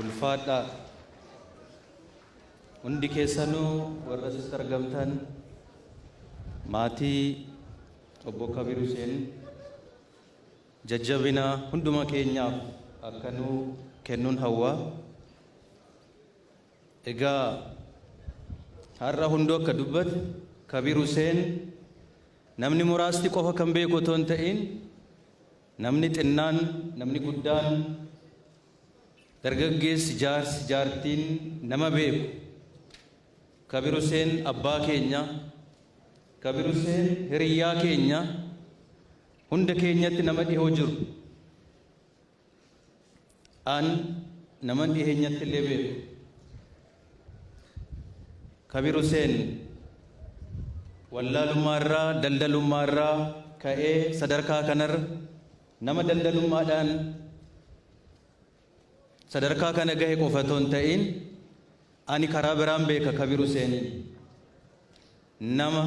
Ulfaadhaa. Hundi keessanuu warra asitti argamtan, maatii obbo Kabir Huseen, jajjabina hunduma keenyaaf akka nuu kennuun hawwa. Egaa har'a hunduu akka dubbate, Kabir Huseen namni muraasti qofa kan beeku otoo hin ta'in, namni xinnaan, namni guddaan, dargaggeessi, jaarsi, jaartiin nama beeku. Kabir Huseen abbaa keenya, Kabir Huseen hiriyyaa keenya, hunda keenyatti nama dhihoo jiru. An naman dhiheenyatti illee beeku. Kabir Huseen wallaalummaa irraa, daldalummaa irraa ka'ee sadarkaa kanarra, nama daldalummaadhaan sadarkaa kana gahe qofa otoo hin ta'in, ani karaa biraan beeka Kabir Huseeniin. Nama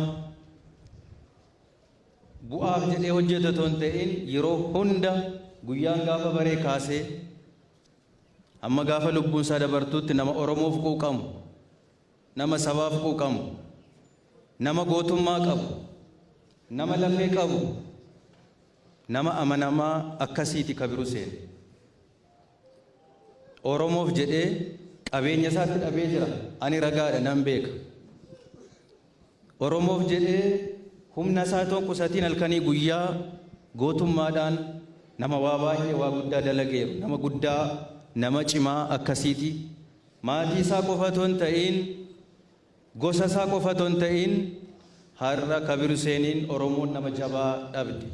bu'aaf jedhee hojjetu otoo hin ta'in, yeroo hunda guyyaan gaafa baree kaasee hamma gaafa lubbuun isaa dabartuutti nama Oromoof quuqamu, nama sabaaf quuqamu, nama gootummaa qabu, nama lafee qabu, nama amanamaa akkasiiti Kabir Huseen. Oromoof jedhee qabeenya isaatti dhabee jira. Ani ragaadha, nan beeka. Oromoof jedhee humna isaa otoo hin qusatiin halkanii guyyaa gootummaadhaan nama waa baay'ee, waa guddaa dalageeru, nama guddaa, nama cimaa akkasiiti. Maatii isaa qofa otoo hin ta'in, gosa isaa qofa otoo hin ta'in, har'a Kabir Huseeniin Oromoon nama jabaa dhabde.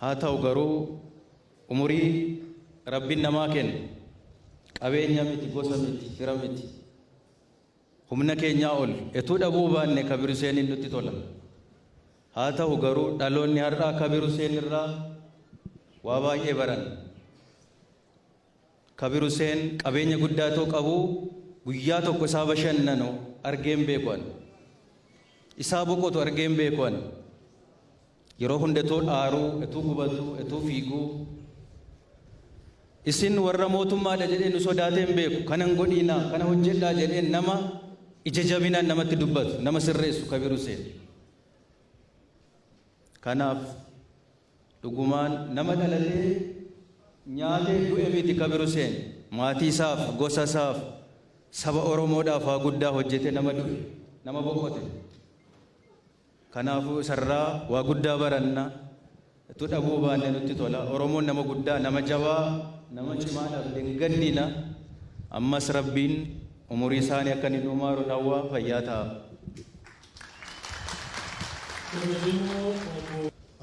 Haa ta'u garuu umurii Rabbiin namaa kenna. Qabeenya miti, gosa miti, fira miti. Humna keenyaa ol etuu dhabuu baanne Kabir Huseeniin nutti tola. Haa ta'u garuu dhaloonni har'aa Kabir Huseen irraa waa baay'ee baran. Kabir Huseen qabeenya guddaa too qabu guyyaa tokko isaa bashannanu argeen beeku ani. Isaa boqotu argeen beeku ani. Yeroo hunda etuu dhaaruu, etuu gubatuu, etuu fiiguu. Isin warra mootummaadha jedhee nu sodaatee hin beeku. Kana hin godhiinaa, kana hojjedhaa jedhee nama ija jabinaan namatti dubbatu, nama sirreessu Kabir Huseen. Kanaaf dhugumaan nama dhalatee nyaatee du'e miti Kabir Huseen. Maatii isaaf, gosa isaaf, saba Oromoodhaaf waa guddaa hojjete nama du'e, nama boqote. Kanaafuu isarraa waa guddaa baranna. Utuu dhabuu baanne nutti tola. Oromoon nama guddaa, nama jabaa, nama cimaa dhabde hin gaddina. Ammas Rabbiin umurii isaanii akka inni nuu maaru hawwa. Fayyaa ta'a.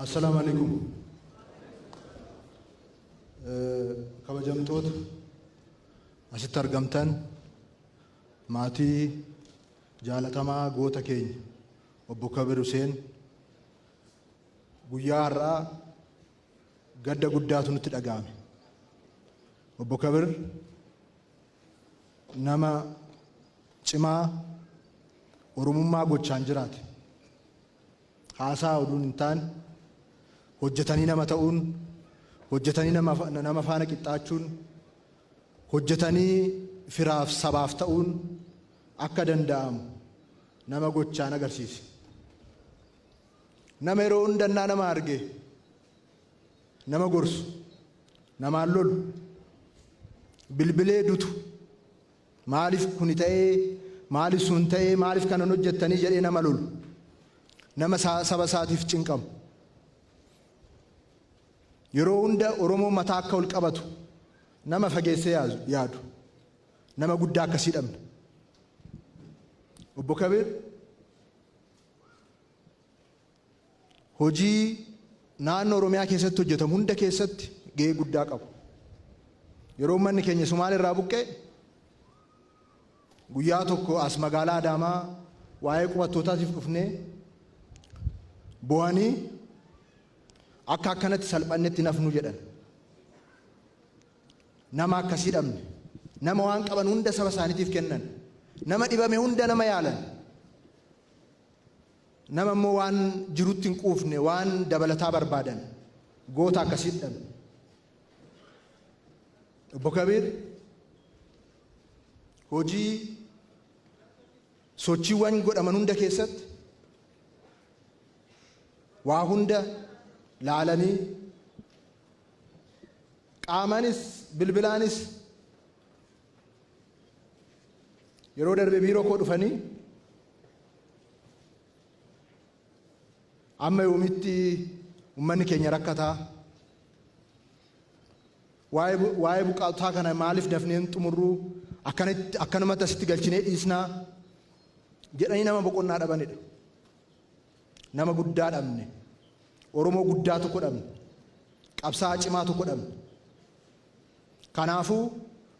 Assalaamu alaikum. Kabajamtoota asitti argamtan, maatii jaalatamaa goota keenya obbo Kabir Huseen, guyyaa har'aa gadda guddaatu nutti dhaga'ame. Obbo Kabir nama cimaa Oromummaa gochaan jiraate. Haasaa oduun hin taane, hojjetanii nama ta'uun, hojjetanii nama faana qixxaachuun, hojjetanii firaaf sabaaf ta'uun akka danda'amu nama gochaan agarsiise. Nama yeroo hundannaa nama arge nama gorsu, namaan lolu, bilbilee dutu, maaliif kuni ta'ee, maaliif sun ta'ee, maaliif kanan hojjettanii jedhee nama lolu, nama saba isaatiif cinqamu. Yeroo hunda Oromoo mataa akka ol qabatu nama fageessee yaadu, nama guddaa akkasii dhabne. Obbo Kabir hojii naannoo Oromiyaa keessatti hojjetamu hunda keessatti gahee guddaa qabu. Yeroo uummanni keenya Sumaalee irraa buqqee, guyyaa tokko as magaalaa Adaamaa waa'ee qubattootaatiif dhufnee bo'anii, akka akkanatti salphannetti nafnu jedhan. Nama akkasii dhabne. Nama waan qaban hunda saba isaaniitiif kennan. Nama dhibame hunda nama yaalan. Nama immoo waan jirutti hin quufne, waan dabalataa barbaadan, goota akkasii dhabne. Obbo Kabiir hojii sochiiwwan godhaman hunda keessatti waa hunda laalanii, qaamaanis bilbilaanis, yeroo darbe biiroo koo dhufanii, "Amma yoomitti uummanni keenya rakkataa? Waa'ee buqqaatotaa kana maaliif dafnee hin xumurruu? Akkanatti akkanumatti asitti galchinee dhiisnaa?" jedhanii nama boqonnaa dhabanidha. Nama guddaa dhabne. Oromoo guddaa tokko dhabne. Qabsaa'aa cimaa tokko dhabne. Kanaafuu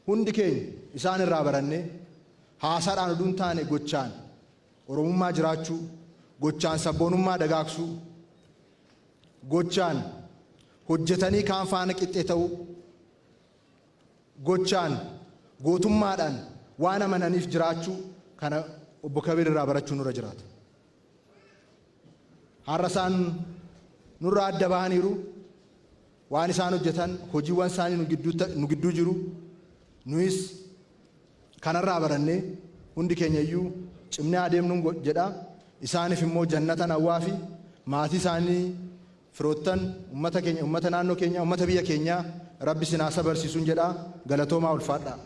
hundi keenya isaan irraa barannee, haasaadhaan oduu hin taane gochaan Oromummaa jiraachuu, gochaan sabboonummaa dagaagsuu, gochaan hojjetanii kaan faana qixxee ta'uu, gochaan gootummaadhaan waan amananiif jiraachuu kana Obbo Kabiir irraa barachuun nurra jiraata. Har'a isaan nurraa adda bahaniiru. Waan isaan hojjetan, hojiiwwan isaanii nu gidduu jiru. Nuyis kanarraa barannee hundi keenya iyyuu cimnee adeemnuun jedha. Isaaniif immoo jannatan hawwaa fi maatii isaanii, firoottan, ummata keenya, ummata naannoo keenyaa, ummata biyya keenyaa Rabbi sinaa sabarsiisuun jedha. Galatoomaa, ulfaadhaa.